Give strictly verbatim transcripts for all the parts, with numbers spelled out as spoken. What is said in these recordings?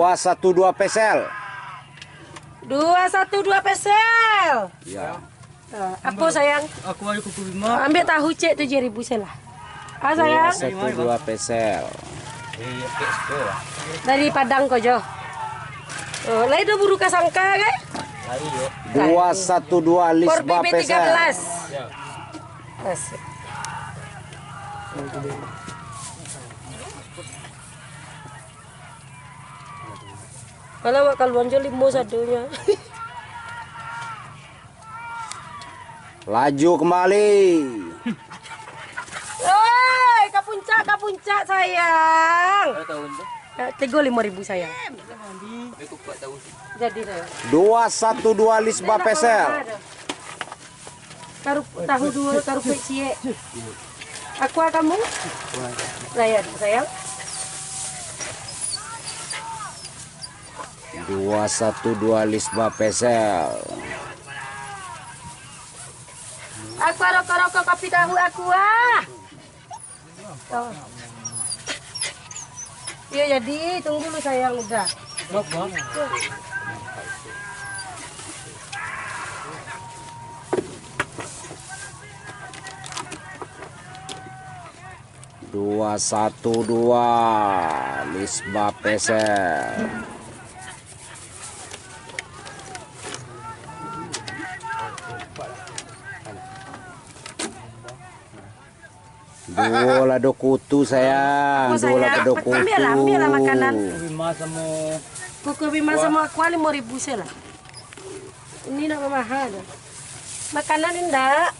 Dua satu dua pesel. Dua satu dua pesel. Ya. Ah, apo, sayang? Aku ada kuku bima. Ambiak tahu, cek, tujuah ribu se lah. Ah, sayang. Dua satu dua pesel. Dari Padang ko jo. Oh, lai do buru kasangka, kan? Dua satu dua Lisba pesel. Asik. Kalau awak kaluan jo limo sadonyo. Laju kembali. Oi, ka puncak, ka puncak, sayang. Berapa tahun tu? Eh, tigo limo ribu, sayang. Berapa tahun? Jadi, sayang. Dua satu dua Lisba pesel. Karup-, tahu duo, karupuik ciek. Aqua kamu? Sayang, sayang. Dua satu dua Lisba pesel. Aqua rokok-rokok, kopi tahu Aqua. Oh. Iyo, jadi tunggu lu, sayang, udah. Dua satu dua Lisba pesel. Duo lah do kutu, sayang. Duo lah do kutu. Ambiaklah, ambiaklah makanan. Kuku bima samo Aqua limo ribu se lah. Ini nak mamahal tu. Makanan indak.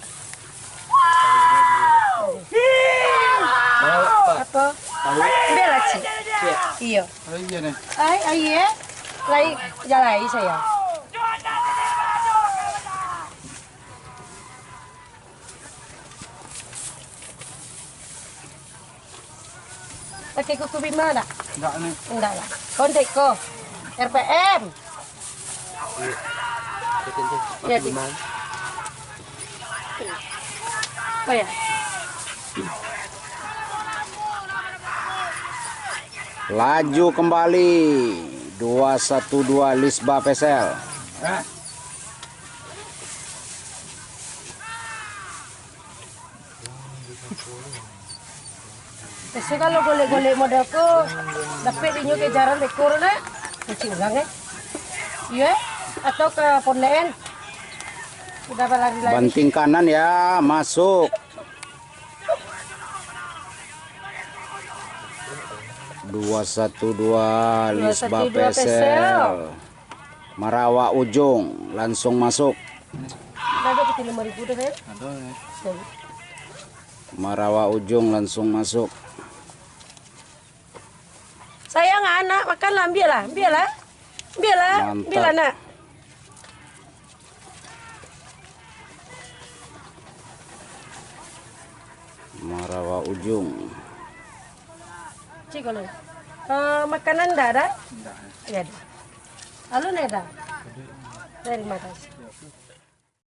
Apo? Ambiaklah, cik. Iyo. Ai, ai, eh. Lai, jalai, sayang. Pakai kuku bima dak? Ndak, ni. Ndak lah. Kontek ko. R P M. Iya. Betul tu. Iya, kuku bima. Oh, ya. Laju kembali. Dua satu dua Lisba Pesel. Biaso kalau golek-golek model ko, dapek dinyo kejaran beko tu, nak? Kucing urang, eh? Iyo, eh? Atau ka pondok, eh? Udah balari-lari. Banting kanan ya, masuk. Dua satu dua, Lisba Pesel. Marawa ujung, langsung masuk. Ada piti lima ribu tu, sayang? Ada, ya. Tuh. Marawa ujung, langsung masuk. Sayang, anak, makanlah, ambiaklah, ambiaklah. Ambiaklah, ambiaklah, nak. Marawa ujung. Cik, kalau, eh, makanan ndak ada? Ndak. Ya, ada. Alun ada? Terima kasih.